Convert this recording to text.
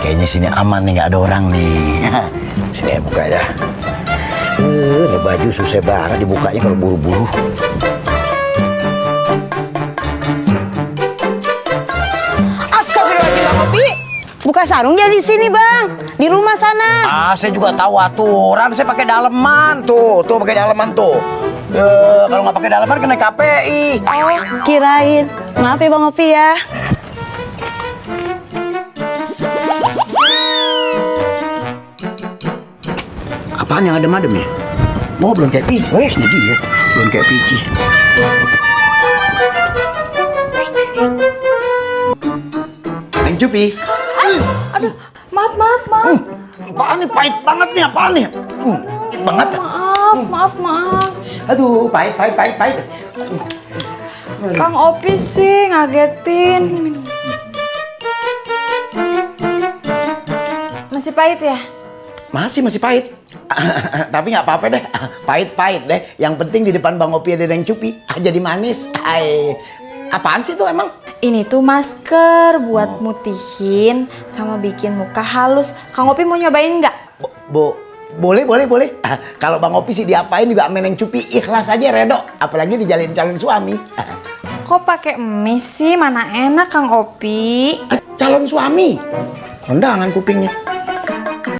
kayaknya sini aman nih, nggak ada orang nih. Sini ya, buka ya. Ini baju susah banget dibukanya kalau buru-buru. Astagfirullahaladzim Bang Opi. Buka sarung jadi di sini Bang, di rumah sana. Saya juga tahu aturan, saya pakai daleman tuh pakai daleman tuh. Kalau nggak pakai daleman kena KPI. Oh, kirain. Maaf ya Bang Opi ya. Apaan yang adem-adem ya? Oh, belum kayak pici. Oh, ini dia. Belum kayak pici. Neng Cupi. Aduh, maaf. Apaan nih? Pahit banget nih, apaan nih? Pahit banget. Maaf. Aduh, pahit. Kang Opi sih ngagetin. Masih pahit ya? Masih pahit. Tapi nggak apa-apa deh. Pahit deh. Yang penting di depan Bang Opi ada Neng Cupi. Jadi manis. Apaan sih tuh emang? Ini tuh masker buat mutihin sama bikin muka halus. Kang Opi mau nyobain nggak? Boleh. Kalau Bang Opi sih diapain juga sama Neng Cupi ikhlas aja redo. Apalagi dijalin calon suami. Kok pakai emis sih? Mana enak Kang Opi? Calon suami? Kondangan kupingnya.